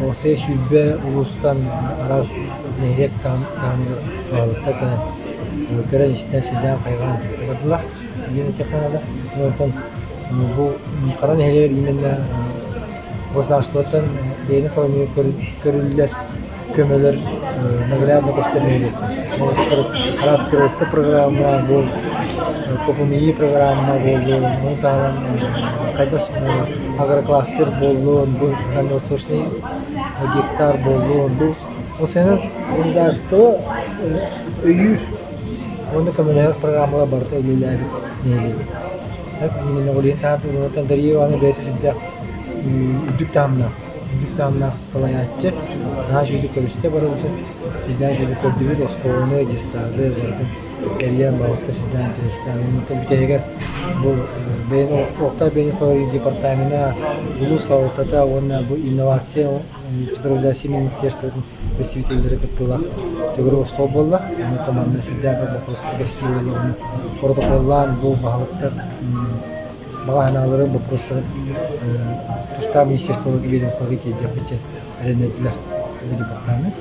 Уопсайа 20 улуустан араас нэһилиэк таһымыгар баһылыктар кэлэн көрөн-истэн сүрдээх хайҕаан бардылар диэн этиэххэ наада. Онтон бу Хара нэһилиэгэр именно государствоттан бэйэни салайыныы көрүллэр көмөлөр наглядно көстөр нэһилиэк. Араас кырыыста программа бу КПМИ программа буоллун, ону таһынан хайдах агрокластер буоллун, бу дальневосточный гектар буоллун, бу ол государство өйүүр уонна көмөлөһөр программалар барыта үлэлээбит нэһилиэбит. Именно ол иһин таһаартан Дария Ивановна бэйэтэ сүрдээх үрдүк таһымнаах, үрдүк таһымнаах салайааччы, наһаа үчүгэйдик көрүстэ барыбытын, сүрдээх үчүгэйдик көрдүбүт, оскуоланы, детсады барытын кэрийэн балыкта сүрдээх интэриэстээх. Онтон бүтэһигэр бу бэйэни олохтоох бэйэни салайыы департамена, улуус салалтата уонна бу инновация цифровизация министерствотын представителлэрэ кыттыылаах төгүрүк остуол буолла. Онтон манна сүрдээх боппуруостар кэпсии буолла уонна протоколлаан бу баһылыктар баҕа санааларын боппуруостарын тустаах министерстволарга ведомстволарга тиэрдиэхпит эрэннэрдилэр бу департамент.